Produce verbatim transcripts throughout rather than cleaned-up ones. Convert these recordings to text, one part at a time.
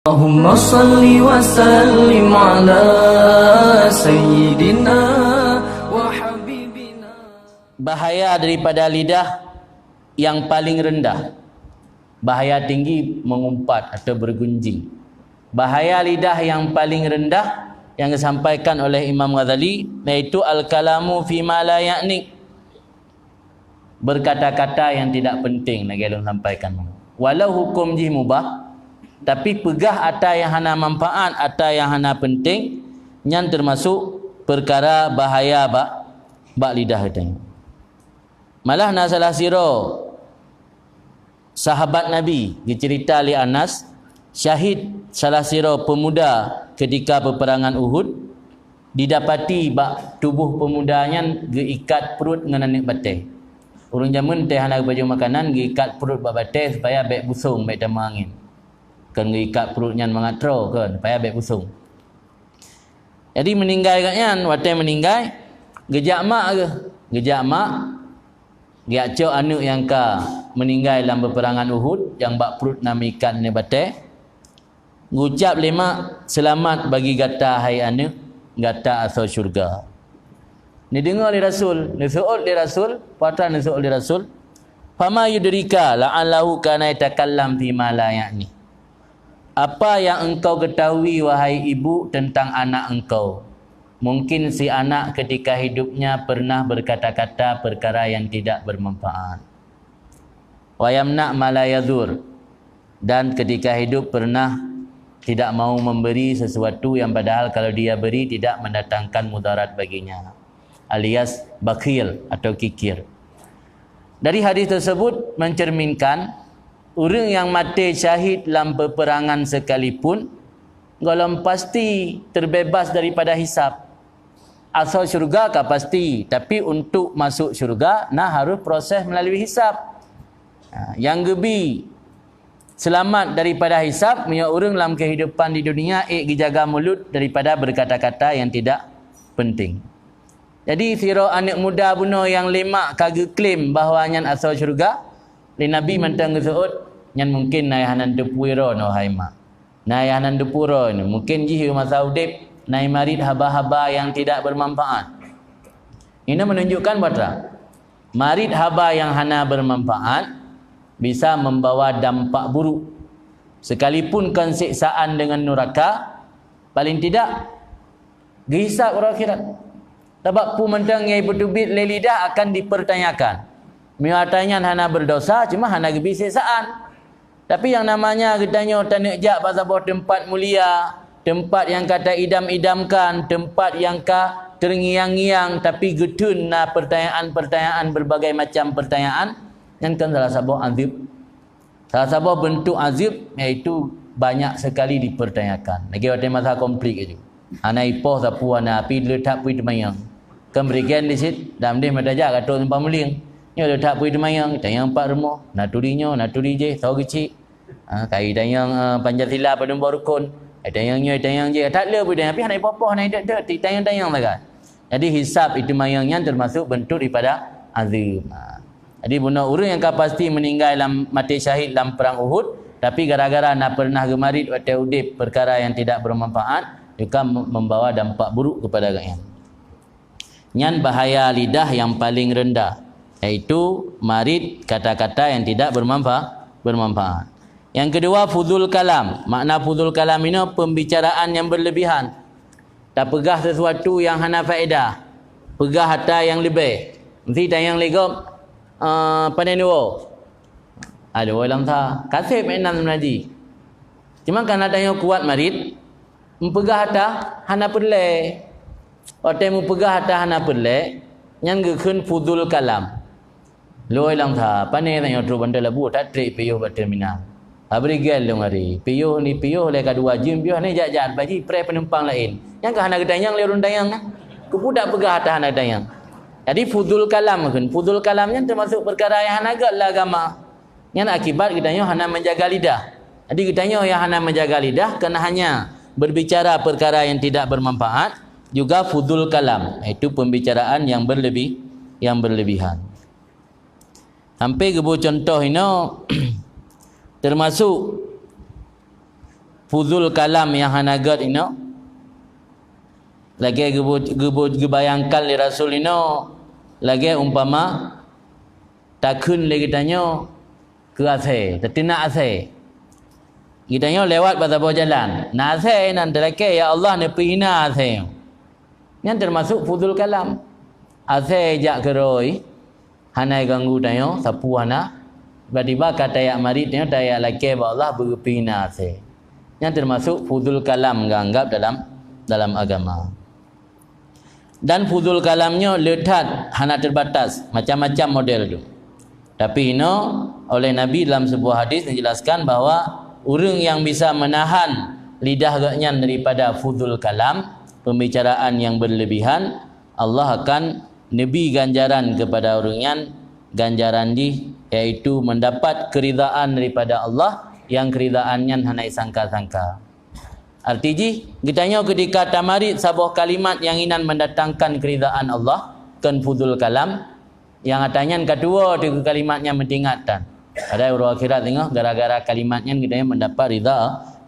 Allahumma salli wa sallim ala sayyidina wa habibina. Bahaya daripada lidah yang paling rendah. Bahaya tinggi mengumpat atau bergunjing. Bahaya lidah yang paling rendah yang disampaikan oleh Imam Ghazali, yaitu al-kalamu fima la ya'nik. Berkata-kata yang tidak penting, lagée lôn sampaikan. Walau hukum jih mubah, tapi peugah ata nyang hana manfaat, ata nyang hana penting, nyan termasuk perkara bahaya bak, bak lidah geutanyoe. Malah na salah sidroe sahabat Nabi, geuceurita lé Anas, syahid salah sidroe peumuda ketika peperangan Uhud, didapati bak tuboh peumuda nyan geuikat pruet ngon aneuk batée. Ureuëng jameun teuh hana geupajoh makanan, geuikat pruet bak batée supaya bék busong, bék tamong angén. Kon geuikat pruet nyan mangat troe, kon, supaya bék busong. Jadi meuninggai gobnyan, watée meuninggai, geujak mak geuh, geujak mak, geujak cok aneuk nyang ka meuninggai lam peperangan Uhud, nyang bak pruet na meuikat aneuk batée. Geucab lé mak, "Seulamat bagi gata hai aneuk, gata asoe syeuruga." Neudeungoe lé Rasul, neuseuôt lé Rasul, peue atra neuseuôt lé Rasul, "Fama yudrika la'allahu kana yatakallam fima la ya'ni." Apa yang engkau ketahui, wahai ibu, tentang anak engkau? Mungkin si anak ketika hidupnya pernah berkata-kata perkara yang tidak bermanfaat. Wa yamna ma la yadur. Dan ketika hidup pernah tidak mau memberi sesuatu yang padahal kalau dia beri tidak mendatangkan mudarat baginya. Alias bakhil atau kikir. Dari hadis tersebut mencerminkan, ureuëng nyang maté syahid lam peperangan sekalipun, gohlom pasti terbebas daripada hisab. Asoe syeuruga ka pasti, tapi untuk masuk syeuruga na harus proses melalui hisab. Ha, nyang geubi seulamat daripada hisab, meunyoe ureuëng lam kehidupan di dunia ék geujaga mulut daripada berkata-kata yang tidak penting. Jadi, sidroe aneuk muda bunoe nyang lé mak ka geuklaim bahwa nyan asoe syeuruga, lé Nabi mantong geuseuôt, nyan mungkin na nyang hana teupeue droe nyoe, hai mak. Na nyang hana teupeue droe nyoe, mungkin jih masa udeb na marit haba-haba nyang tidak bermanfaat. Ini menunjukkan bahwa marit haba nyang hana bermanfaat bisa membawa dampak buruk. Sekalipun kon siksaan dengan nuraka, paling tidak geuhisab uroe akhirat. Sabab peue mantong nyang ipeuteubiet lé lidah akan dipertanyakan. Meunyoe ata nyan hana berdosa, cuma hana geubi siksaan. Tapi nyang namanya geutanyoe taneuk jak bak saboh teumpat mulia, teumpat nyang ka taidam-idamkan, teumpat nyang ka teungiang-ngiang, tapi geutheun na pertanyaan-pertanyaan, berbagai macam pertanyaan, nyan kan salah saboh azab. Salah saboh bentuk azab yaitu banyak sekali dipertanyakan. Lagée watée masa konflik itu. Hana ipoh sapeue hana api le that pui teumanyong. Kan berikan di sit, dam deh meutajak ka trok simpang muling. Nyoe le that pui teumanyong, tanyong pat rumoh, na turi nyoe, na turi jih, soe geuchik. Ha, kai tanyong, eh, Pancasila padum boh rukun. Ai tanyong nyoe, tanyong jih, that le pui tanyong, tapi hana ipoh-poh, hana idek-dek, tanyong-tanyong sagai. Jadi hisab itu mayang nyan termasuk bentuk daripada azab. Ha. Jadi bunoe ureuëng nyang ka pasti meuninggai lam maté syahid lam perang Uhud, tapi gara-gara na pernah geumarit watée udeb perkara yang tidak bermanfaat, juga mem-, membawa dampak buruk kepada gobnyan. Nyan bahaya lidah yang paling rendah, yaitu marit kata-kata yang tidak bermanfa-, bermanfaat. Yang kedua, fudul kalam. Makna fudul kalam inoe pembicaraan yang berlebihan. Tapeugah sesuatu nyang hana faedah, peugah ata nyang leubeh. Meusti tanyong lé gob, eh, pane neuwoe. Aduh, lam sa. Kaseb meunan meunaji. Cuma kana tanyoe kuat marit, meupeugah ata hana peureulée. Watée meupeugah ata hana peureulée, nyan geukheun fudul kalam. Lôi lam sa, pane tanyoe trok bandar labu, that trek piôh bak terminal. Abri gel lôn hari. Piôh ni piôh, lé ka dua jeuem piôh, ni jak-jak baji preh penumpang laén. Nyang ka hana geutanyong lé ureuëng tanyong nyan. Keupeue dak peugah ata hana geutanyong. Jadi fudul kalam kheun. Fudul kalam nyan termasuk perkara yang hana gét lah agama. Nyan akibat geutanyoe hana menjaga lidah. Jadi geutanyoe yang hana menjaga lidah kena hanya berbicara perkara yang tidak bermanfaat, juga fudul kalam, yaitu pembicaraan yang berlebih, yang berlebihan. Sampai geuboh contoh inoe, termasuk Fudhul kalam nyang hana gét inoe, lagée geubo-, geubo-, geubayangkan lé Rasul inoe, lagée umpama takheun lé geutanyoe keu asée, tateunak asée. Geutanyoe lewat bak saboh jalan, na asée nan talakée, "Ya Allah, neupeuhina asée nyoe." Nyan teumasuk fudhul kalam. Asée jak keudroe, hana ganggu tanyoe, sapeue hana. Tiba-tiba ka tajak marit tanyoe, tajak lakée bak Allah, beugeupeuhina asée. Nyan teumasuk fudhul kalam geuanggab dalam, dalam agama. Dan fudhul kalam nyoe le that, hana teubatas, macam-macam model tu. Tapi inoe, oleh Nabi dalam sebuah hadis menjelaskan bahwa ureuëng yang bisa menahan lidah geuhnyan daripada fudhul kalam, pembicaraan yang berlebihan, Allah akan neubri ganjaran kepada ureuëng nyan, ganjaran jih yaitu mendapat keridaan daripada Allah, yang keridaan nyan hana isangka-sangka. Arti jih, geutanyoe ketika tamarit saboh kalimat nyang inan mendatangkan keridaan Allah, kon fudhul kalam, nyang ata nyan ka tuwoe teuh keu kalimat nyang meutingat tan. Padahai uroe akhirat singoh gara-gara kalimat nyan geutanyoe mendapat ridha,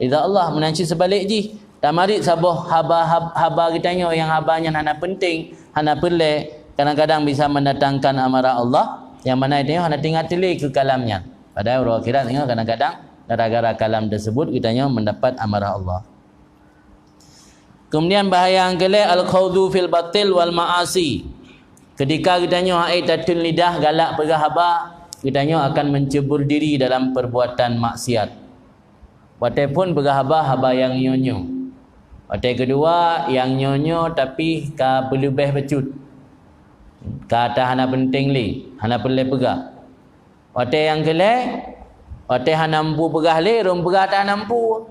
ridha Allah. Meunan cit seubalek jih, tamarit saboh haba, hab-, haba geutanyoe nyang haba nyan hana penting, hana peureulée, kadang-kadang bisa mendatangkan amarah Allah, nyang mana geutanyoe hana teuingat teuh lé keu kalam nyan. Padahai uroe akhirat singoh kadang-kadang gara-gara kalam tersebut geutanyoe mendapat amarah Allah. Kemudian bahaya nyang keulhée, al-khaudhu fil batil wal ma'asi. Ketika geutanyoe hana tatheun lidah galak peugah haba, geutanyoe akan mencebur diri dalam perbuatan maksiat. Watée phon peugah haba, haba nyang nyoe-nyoe. Watée keudua, nyang nyoe-nyoe tapi ka peuleubeh bacut. Ka ata hana penting lé, hana peureulée peugah. Watée nyang keulhée, watée hana mampu peugah lé, rhom peugah ata hana mampu.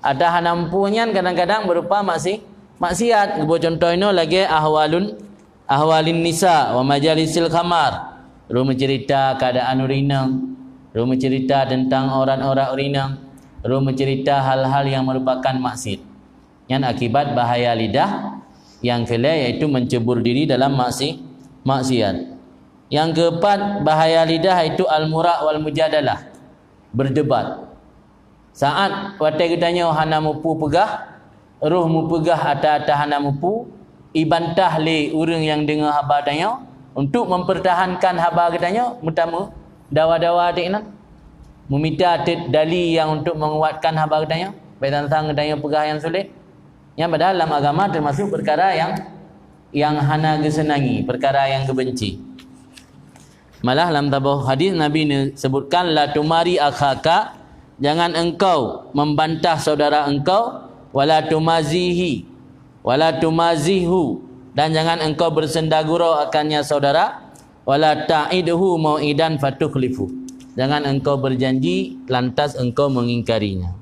Ata hana mampu nyan kadang-kadang berupa maksi-, maksiat. Geuboh cuntoh inoe lagée ahwalun, ahwalin nisa wa majalisil khamar. Rhom meuceurita keuadaan ureuëng inong, rhom meuceurita teuntang aurat-aurat ureuëng inong, rhom meuceurita hal-hal nyang merupakan maksiat. Nyan akibat bahaya lidah nyang keulhée, yaitu mencebur diri dalam maksi-, maksiat. Nyang keeupat bahaya lidah yaitu al-mira' wal mujadalah, berdebat. Saát watée geutanyoe hana mupu peugah, rhoh mupeugah ata-ata hana mupu, ibantah lé ureuëng nyang deungoe haba tanyoe, untuk mempertahankan haba geutanyoe, meutameudawa-dawa teuk inan. Meumita teuk dali nyang untuk menguatkan haba geutanyoe, bék sang-sang geutanyoe peugah nyang sulet. Nyan padahai lam agama teumasuk peukara nyang, nyang hana geuseunangi, peukara nyang geubenci. Malah lam saboh hadis Nabi neusebutkan, "La tumari akhaka," jangan engkau membantah saudara engkau, "wala tumazihi, wala tumazihhu," dan jangan engkau bersendaguroe akannya saudara, "wala ta'idhu mau'idan fatukhlifu," jangan engkau berjanji lantas engkau mengingkarinya.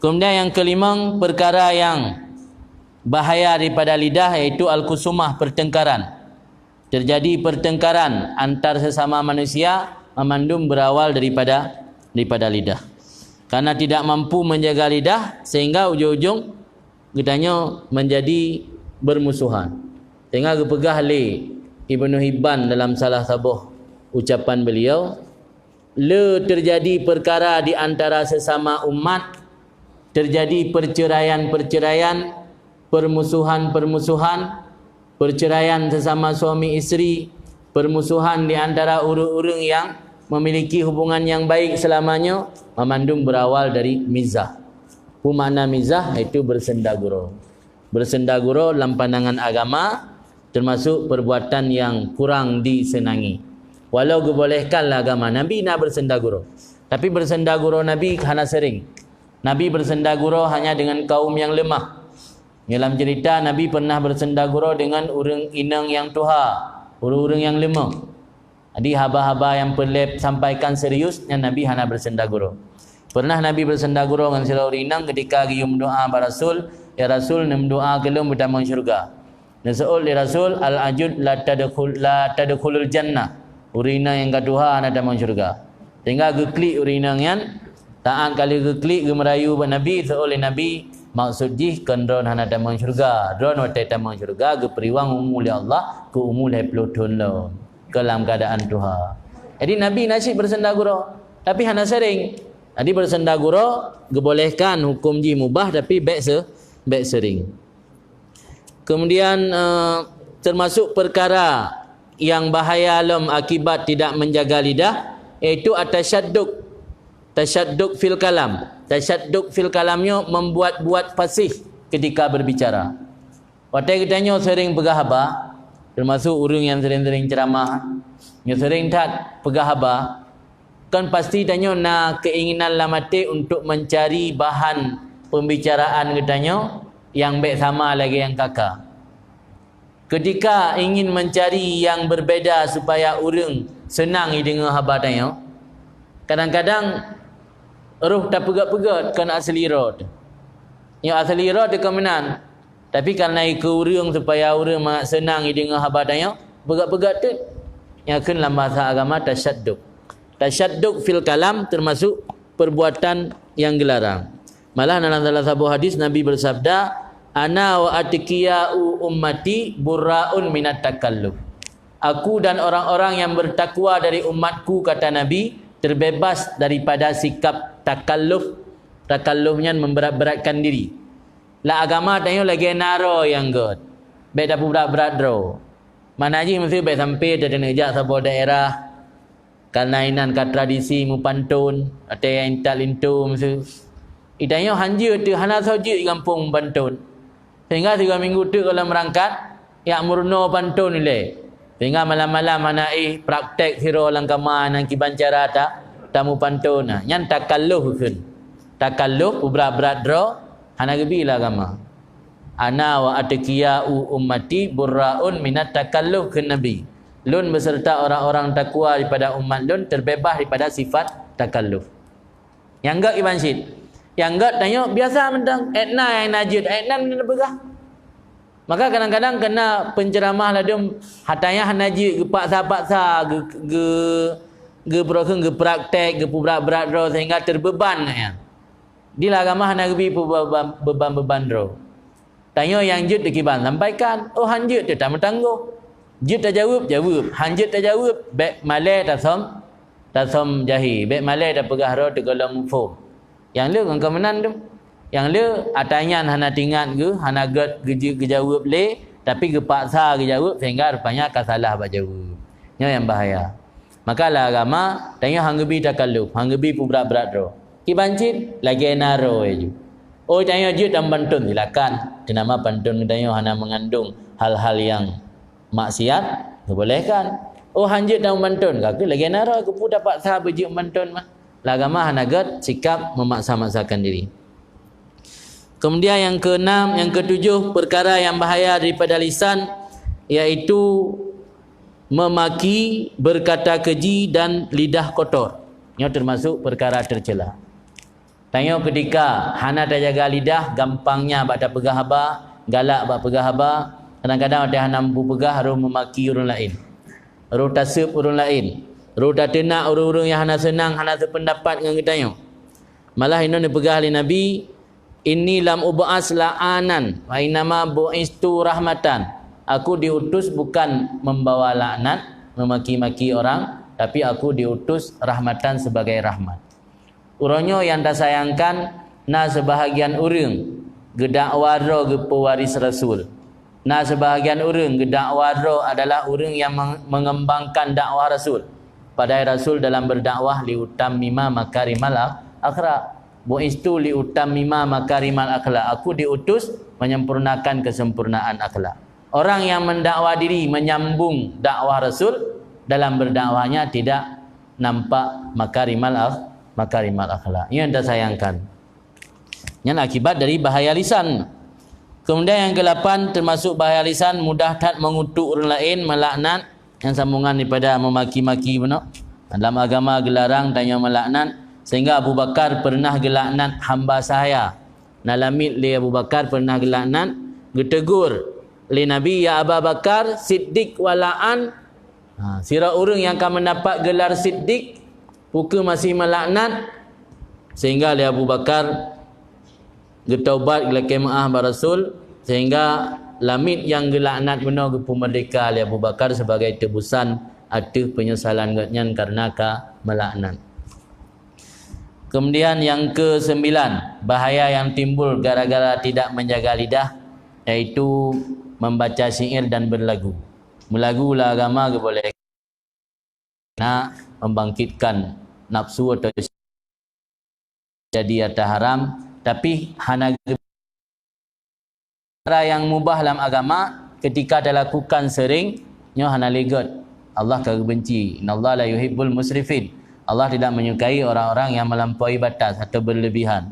Kemudian nyang keulimong, peukara nyang bahaya daripada lidah yaitu al-khusumah, pertengkaran. Terjadi pertengkaran antar sesama manusia, mamandum berawal daripada, daripada lidah. Karena tidak mampu menjaga lidah, sehingga ujong-ujong geutanyoe menjadi bermusuhan. Sehingga geupeugah lé Ibnu Hibban dalam salah saboh ucapan beliau, le terjadi perkara di antara sesama umat, terjadi perceraian-perceraian, permusuhan-permusuhan, perceraian sesama suami isteri, permusuhan di antara ureuëng-ureuëng nyang memiliki hubungan nyang baik seulamanyoe, mamandum berawal dari mizah. Peue makna mizah? Yaitu bersendaguroe. Bersendaguroe lam pandangan agama teumasuk perbuatan nyang kurang diseunangi. Walau geubolehkan lé agama, Nabi na bersendaguroe. Tapi bersendaguroe Nabi hana sering. Nabi bersendaguroe hanya dengan kaum nyang leumah. Dalam cerita, Nabi pernah bersendaguroe dengan ureuëng inong nyang tuha, ureuëng-ureuëng nyang leumah. Jadi haba-haba nyang peureulée sampaikan serius, nyan Nabi hana bersendaguroe. Pernah Nabi bersendaguroe ngon sidroe ureuëng inong ketika geuyue meudoá bak Rasul, "Ya Rasul, neumeudoá keu lôn beutamong syeuruga." Neuseuôt lé Rasul, "Al-ajuz la tadkhul, la tadkhulul jannah." Ureuëng inong nyang ka tuha hana tamong syeuruga. Sehingga geuklik ureuëng inong nyan, saát ka lheueh geuklik, geumeurayu bak Nabi, seuôt lé Nabi, "Maksud jih kon droen hana tamong syeuruga. Droen watée tamong syeuruga, geupeuriwang umu lé Allah keu umu lhée ploh thon lom, keu lam keuadaan tuha." Jadi Nabi na cit bersendaguroe, tapi hana sering. Jadi, beusenda gura geubolehkan, hukum jih mubah, tapi bèk se-, bèk sering. Kemudian, eh, termasuk perkara yang bahaya lom akibat tidak menjaga lidah, yaitu at-tasyadduk. Tasyadduk fil kalam. Tasyadduk fil kalam nyoe membuat-buat fasih ketika berbicara. Watèe geutanyoe sering peugah haba, termasuk ureueng nyang sering-sering ceramah, nyoe sering that peugah haba, kan pasti tanyoe na keinginan lam até untuk mencari bahan pembicaraan geutanyoe nyang bèk sama lagèe nyang ka-ka. Ketika ingin mencari yang berbeda supaya ureueng seunang jideungoe haba tanyoe, kadang-kadang roh tapeugèt-peugèt kon asli droe teuh. Nyoe asli droe teuh kon meunan. Tapi kareuna keu ureueng, supaya ureueng mangat seunang jideungoe haba tanyoe, peugèt-peugèt teuk. Nyan kheun lam bahasa agama tasyadduk. Tasyadduk fil kalam termasuk perbuatan yang geularang. Malah dalam salah saboh hadis Nabi bersabda, "Ana wa atqiya'u ummati burra'un minat takalluf." Aku dan orang-orang yang bertakwa dari umatku, kata Nabi, terbebas daripada sikap takalluf. Takalluf nyan memberat-beratkan diri. Lam agama tanyoe lagèe na droe nyang göt. Bèk tapeuberat-berat droe. Makna jih miseue bèk sampai taneuk jak saboh daerah, kareuna inan ka tradisi meupanton, watèe nyang intat linto miseue. Di tanyoe hanjeuet teuh, hana soe jeuet gampông meupanton. Sehingga sigoe minggu teuk gohlom meurangkat, jak meurunoe panton ilèe. Sehingga malam-malam hana éh praktek sidroe lam kama nyang kiban cara ta-, tameupanton. Nah, nyan takalluf kheun. Takalluf, peubrat-brat droe, hana geubi lé agama. "Ana wa atqiya'u ummati burra'un minat takalluf," kheun Nabi. "Lôn beserta orang-orang takwa daripada umat lôn terbebas daripada sifat takalluf." Nyang göt kiban cit. Nyang göt tanyoe biasa mantong. Ék na nyang na jeuet, ék na mantong peugah. Maka kadang-kadang keu na penceramah ladôm, hata nyang hana jeuet, geupaksa-paksa, geu-, geu-, geupeurokheun, geupraktek, geupeubrat-brat droe sehingga terbeuban nyan. Di lam agama hana geubi peubeban, beban-beban droe. Tanyoe nyang jeuet teuh kiban sampaikan, oh han jeuet teuh tameutanggoh. Jeuet tajaweueb, jaweueb. Han jeuet tajaweueb, bèk malèe tasöm, tasöm jahé. Bèk malèe tapeugah droe teuh gohlom muphom. Nyang le ngon keuh meunan teuh. Nyang le ata nyan hana teuingat geuh, hana göt geujeuet geujaweueb lé, tapi geupaksa geujaweueb sehingga rupanya ka salah bak jaweueb. Nyoe nyang bahaya. Maka lam agama, tanyoe han geubi takalluf, han geubi peubrat-brat droe. Kiban cit, lagèe na droe ju. Oh, tanyoe jeuet tameupanton, silakan. Teunama panton geutanyoe hana meungandong hal-hal nyang maksiat, geubolehkan. Oh, han jeuet tameupanton, ka keuh lagèe na droe, keupeue tapaksa beujeuet meupanton mah. Lam agama hana göt sikap memaksa-maksakan diri. Kemudian yang keenam, yang ketujuh, perkara yang bahaya daripada lisan, yaitu memaki, berkata keji, dan lidah kotor. Nyoe termasuk perkara tercela. Tanyoe ketika hana tajaga lidah, gampangnya bak tapeugah haba, galak bak peugah haba, kadang-kadang watèe hana mampu peugah, roh memaki ureueng laén. Roh taseup ureueng laén. Roh tateunak ureueng-ureueng nyang hana seunang, hana seupeundapat ngon geutanyoe. Malah inoe neupeugah lé Nabi, "Inni lam ub'as la'anan, wa innama bu'istu rahmatan." Aku diutus bukan membawa laknat, memaki-maki orang, tapi aku diutus rahmatan sebagai rahmat. Uroe nyoe nyang tasayangkan, na seubahagian ureueng geudakwa droe geupeuwaréh Rasul. Na seubahagian ureueng geudakwa droe adalah ureueng nyang meng-, mengembangkan dakwah Rasul. Padahai Rasul dalam berdakwah liutammima makarimal ak-, akhlak. "Bu'istu liutammima makarimal akhlak." Aku diutus menyempurnakan kesempurnaan akhlak. Orang yang mendakwa diri menyambung dakwah Rasul, dalam berdakwahnya tidak nampak makarimal akh-, makarimal akhlak. Nyan tasayangkan. Nyan akibat dari bahaya lisan. Kemudian yang kelapan, termasuk bahaya lisan, mudah that mengutuk ureueng laén, melaknat, nyang sambungan daripada memaki-maki bunoe. Dalam agama geularang tanyoe melaknat, sehingga Abu Bakar pernah geulaknat hamba sahaya. Na lamiet lé Abu Bakar pernah geulaknat, geutegur lé Nabi, "Ya Aba Bakar, siddiq wa la'an." Ha, sidroe ureueng nyang ka meudapat gelar siddiq, peu kheueh masih meulaknat, sehingga lé Abu Bakar geutaubat, geulakèe meu'ah bak Rasul, sehingga lamiet nyang geulaknat bunoe geupeumeurdeka lé Abu Bakar sebagai teubusan ateueh peunyesalan gobnyan kareuna ka meulaknat. Kemudian yang kesembilan, bahaya yang timbul gara-gara tidak menjaga lidah, yaitu membaca syair dan berlagu. Meulagu lam agama geuboleh, na membangkitkan nafsu atau jadi harta haram, tapi hana perkara nyang mubah lam agama, ketika talakukan sering, nyoe hana lé gét. Allah ka geubenci. Innallaha la yuhibbul musrifin. Allah tidak menyukai orang-orang yang melampaui batas atau berlebihan.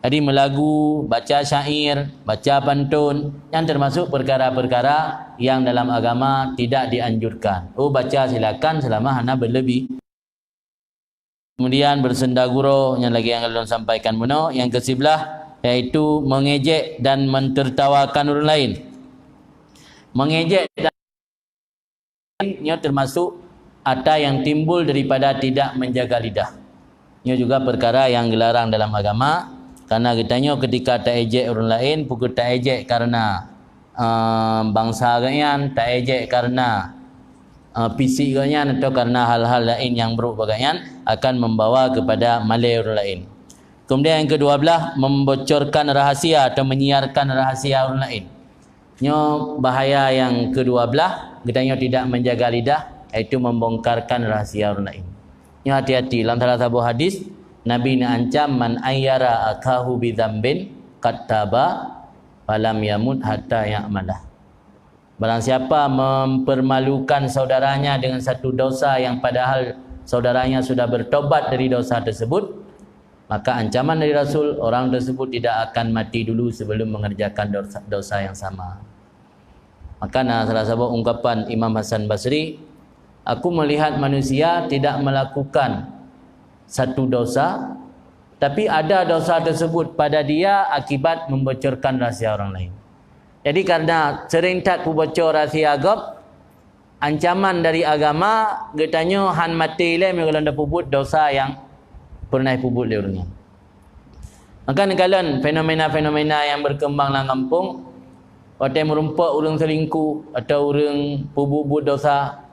Jadi meulagu, baca syair, baca pantun, nyan termasuk perkara-perkara yang dalam agama tidak dianjurkan. Oh, baca silakan selama hana berlebih. Kemudian bersenda gurau, nyang lagée nyang ulôn sampaikan bunoe. Yang kesiblah, yaitu mengejek dan mentertawakan ureuëng lain. Mengejek dan nyoe termasuk ata yang timbul daripada tidak menjaga lidah. Nyoe juga perkara yang geularang dalam agama, karena geutanyoe ketika taejek ureuëng lain, peue kheueh taejek karena, eh, bansa gobnyan, taejek karena, eh, fisik gobnyan atau karena hal-hal lain yang buruk bak gobnyan, akan membawa kepada malée ureuëng lain. Kemudian yang kedua belah, membocorkan rahasia atau menyiarkan rahasia ureuëng lain. Nyoe bahaya yang kedua belah, geutanyoe tidak menjaga lidah, yaitu membongkarkan rahasia ureuëng lain. Nyoe hati-hati, lam salah saboh hadis, Nabi neuancam, "Man ayyara akahu bidzambin qad taba, falam yamut hatta ya'malah." Barang siapa mempermalukan saudaranya dengan satu dosa yang padahal saudaranya sudah bertobat dari dosa tersebut, maka ancaman dari Rasul, orang tersebut tidak akan mati dulu sebelum mengerjakan dosa, dosa yang sama. Maka na salah saboh ungkapan Imam Hasan Basri, "Aku melihat manusia tidak melakukan satu dosa, tapi ada dosa tersebut pada dia akibat membocorkan rahsia orang lain." Jadi karena sering that peuboco rahsia gob, ancaman dari agama, geutanyoe han maté lé meunyoe gohlom tapeubuet dosa nyang peureunah peubuet lé ureuëng nyan. Maka neukalon fenomena-fenomena nyang berkembang lam gampông, watée meurumpok ureuëng selingkuh atau ureuëng peubuet-buet dosa,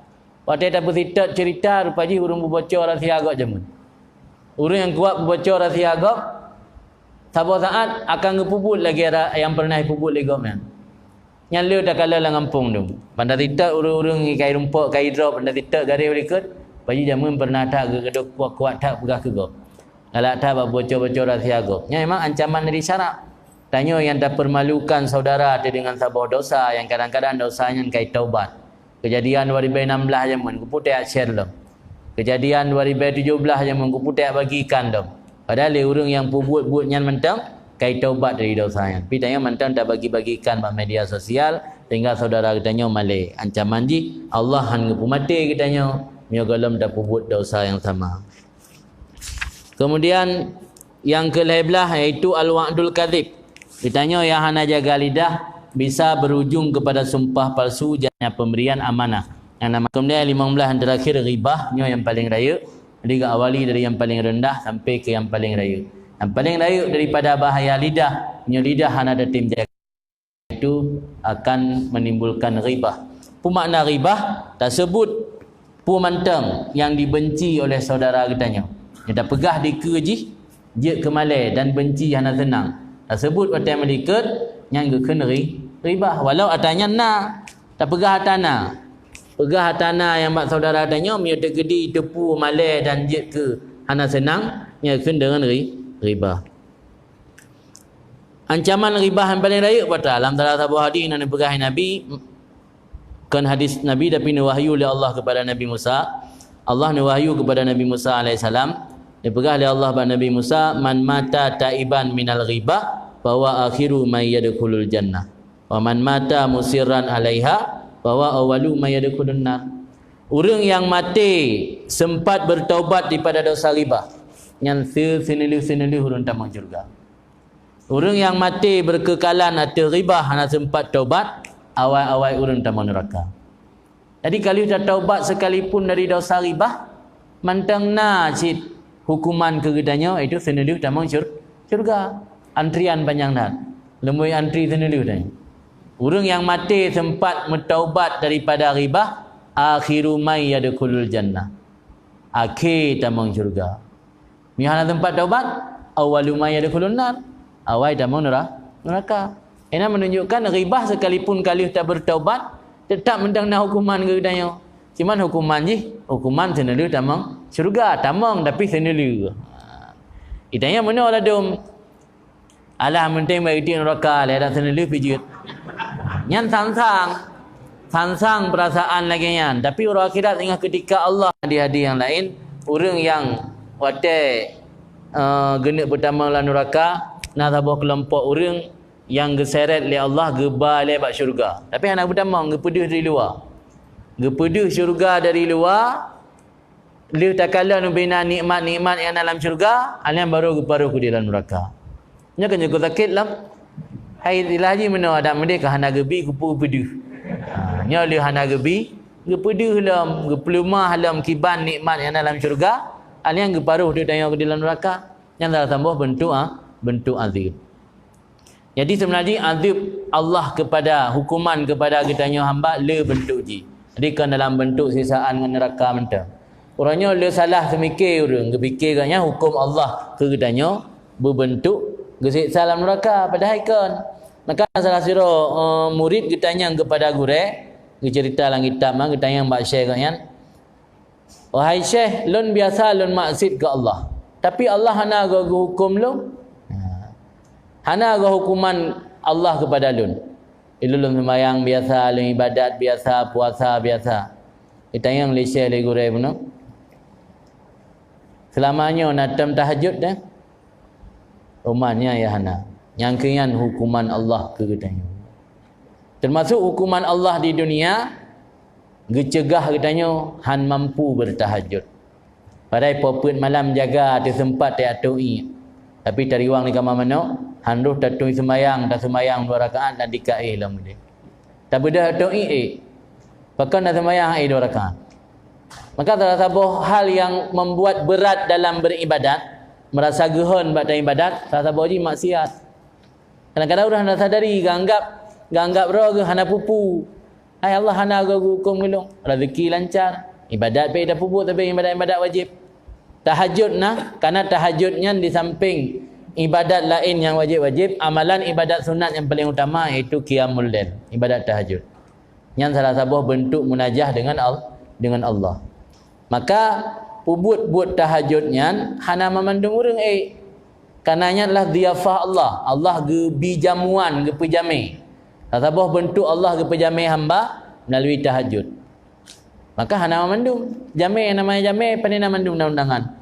watée tapeusitot cerita rupa jih ureuëng peuboco rahsia gob jameun. Ureuëng nyang kuat peuboco rahsia gob, saboh saat akan geupeubuet lagée ra-, nyang peureunah peubuet lé gob nyan. Nyan le takalon lam gampông dum. Ban tasitot ureuëng-ureuëng kai rumpok, kai drob, ban tasitot garéh u likot, bak jih jameun peureunah that geukeudok kuat-kuat that peugah keu gob. Galak that bak boco-boco rahsia gob. Nyan memang ancaman dari syarak. Tanyoe nyang tapeurmalukan saudara teuh deungon saboh dosa nyang kadang-kadang dosa nyan kai taubat. Keujadian dua ribée nam blaih jameun, keupeue tajak share lom? Keujadian dua ribée tujoh blaih jameun, keupeue tajak bagikan lom? Padahai lé ureuëng nyang peubuet-buet nyan mantong kai taubat dari dosa nyan. Tapi tanyoe mantong tabagi-bagikan bak media sosial, sehingga saudara geutanyoe malée. Ancaman jih, Allah han geupeumaté geutanyoe meunyoe gohlom tapeubuet dosa nyang sama. Kemudian, nyang keulhée blaih, yaitu al-wa'dul kadzib. Geutanyoe nyang hana jaga lidah bisa berujung kepada sumpah palsu dan pemberian amanah. Nyang nama, kemudian limong blaih nyang terakhir, ghibah, nyoe nyang paleng rayeuk. Jadi, geuawali dari nyang paleng reundah sampai keu nyang paleng rayeuk. Nyang paleng rayeuk daripada bahaya lidah, nyoe lidah hana tatem jaga, itu akan menimbulkan ghibah. Peue makna ghibah? Taseubut peue mantong nyang dibenci oleh saudara geutanyoe. Nyang tapeugah dikeue jih, jeuet keu malée dan benci hana seunang. Taseubut watée meulikot, nyan geukheun ghi-, ghibah. Walau ata nyan na, tapeugah ata na. Peugah ata na nyang bak saudara tanyoe, meunyoe teukeudi teupeu malée dan jeuet keu hana seunang, nyan geukheun deungon ghi-, ghibah. Ancaman ghibah nyang paleng rayeuk peue ata? Lam salah saboh hadis na neupeugah Nabi, kon hadis Nabi, tapi neuwahyu lé Allah kepada Nabi Musa. Allah neuwahyu kepada Nabi Musa alaihissalam. Neupeugah lé Allah bak Nabi Musa, "Man mata taiban minal ghibah, fahuwa akhiru man yadkhulul jannah. Wa man mata musirran alaiha, fahuwa awwalu man yadkhulun nar." Ureuëng nyang maté sempat bertaubat daripada dosa ghibah, nyan se-, seuneulheueh-seuneulheueh ureuëng tamong syeuruga. Ureuëng nyang maté beukeukalan ateueh ghibah hana sempat taubat, awai-awai ureuëng tamong neuraka. Jadi, ka lheueh tataubat sekalipun dari dosa ghibah, mantong na cit hukuman keu geutanyoe, yaitu seuneulheueh tamong syur-, syeuruga. Antrian panjang that. Leumoi antri seuneulheueh tanyoe. Ureuëng nyang maté sempat meutaubat daripada ghibah, akhiru man yadkhulul jannah. Akhé tamong syeuruga. Meunyoe hana teumpat taubat, awwalu ma yadkhulun nar, awai tamong neura-, neuraka. Ina menunjukkan ghibah sekalipun ka lheueh tabeutaubat, tetap mantong na hukuman keu geutanyoe. Cuman hukuman jih, hukuman seuneulheueh tamong syeuruga, tamong tapi seuneulheueh. Geutanyoe meunoe ladôm. Alah, meunteng bak itik neuraka lé, adak seuneulheueh pijeuet. Nyan sang-sang. Sang-sang peurasaan lagée nyan. Tapi uroe akhirat singoh keutika Allah di hadih nyang laén, ureuëng nyang watée, eh, geuneuk peutamong lam neuraka, na saboh keulompok ureuëng nyang geuseret lé Allah geuba lé bak syeuruga. Tapi hana geutamong, geupeudeuh di luwa. Geupeudeuh syeuruga dari luwa, lheueh takalon ubena nikmat-nikmat nyang na lam syeuruga, alheuh nyan barô geuparoh keu di lam neuraka. Nyoe kan nyang sakét lom. Hai istilah jih meunoe, adak meudeh ka hana geubi, geupeudeuh. Ha, nyoe lheueh hana geubi, geupeudeuh lom, geupeuleumah lom kiban nikmat nyang na lam syeuruga, alheuh nyan geuparoh teuk tanyoe keu di lam neuraka. Nyan salah saboh beuntuk, ah, beuntuk azab. Jadi seubeuna jih azab Allah kepada, hukuman kepada geutanyoe hamba le beuntuk jih. Jadi kon dalam beuntuk siksaan ngon neuraka mantong. Uroe nyoe le salah seumike ureuëng, geupike gobnyan huköm Allah keu geutanyoe beubeuntuk geuseksa lam neuraka, padahai kon. Maka salah sidroe, eh, murit geutanyong keupada gurée, geuceurita lam kitab ma, geutanyong bak syekh gobnyan, "Wahai syekh, lôn biasa lôn maksiet keu Allah, tapi Allah hana geu-, geuhuköm lôn. Hana geu hukuman Allah keupada lôn. Ilôn lôn seumayang biasa, lôn ibadat biasa, puasa biasa." Itanyong lé syekh lé gurée bunoe, "Seulama nyoe na tom tahajud dah?" Umat nyan ya hana. Nyang keu nyan hukuman Allah keu geutanyoe. Termasuk hukuman Allah di dunia, geuceugah geutanyoe han mampu beutahajud. Padahai po peuet malam jaga teuseumpat teuatoe ié. Tapi tariwang di kama manok, han roh tatoe seumayang, taseumayang dua rakaat dan dikaéh lom udeh. Tabeudôh atoe ié, pakon taseumayang ié dua rakaat. Maka salah saboh hal yang membuat berat dalam beribadat, merasa geuhon bak taibadat, salah saboh jih maksiat. Kadang-kadang ureuëng hana sadari, geuanggap, geuanggap droe geuh hana peue-peue. Hai Allah hana geu-, geuhuköm geuh lôn. Rezeki lancar, ibadat pih tapeubuet, tapi ibadat-ibadat wajéb. Tahajud na, karena tahajud nyan di samping ibadat laén nyang wajéb-wajéb, amalan ibadat sunat nyang paléng utama yaitu qiyamul lail, ibadat tahajud. Nyan salah saboh beuntuk munajah dengan Al-, dengan Allah. Maka peubuet-buet tahajud nyan hana mamandum ureuëng ék. Karena nyan adalah dhiyafah Allah. Allah geubi jamuan, geupeujamé. Salah saboh beuntuk Allah geupeujamé hamba melalui tahajud. Maka hana mamandum. Jamé, namanya jamé, pane na mandum undangan.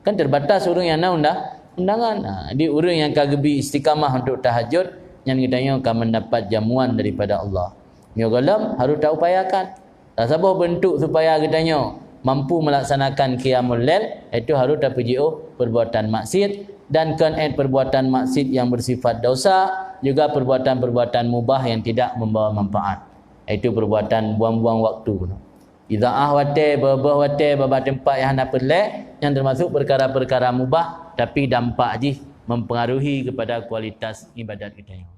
Kan terbatas ureuëng nyang na unda-, undangan. Ha, jadi ureuëng nyang ka geubi istiqamah untuk tahajud, nyan geutanyoe ka mendapat jamuan daripada Allah. Nyoe gohlom harus taupayakan. Salah saboh beuntuk supaya geutanyoe mampu melaksanakan qiyamul lail, yaitu harus tapeujiôh perbuatan maksiat dan kon ék perbuatan maksiat yang bersifat dosa, juga perbuatan-perbuatan mubah yang tidak membawa manfaat, yaitu perbuatan buang-buang waktu. Idaah watée, beuboh watée, babah teumpat nyang hana peureulée, nyan termasuk perkara-perkara mubah, tapi dampak jih mempengaruhi kepada kualitas ibadat geutanyoe.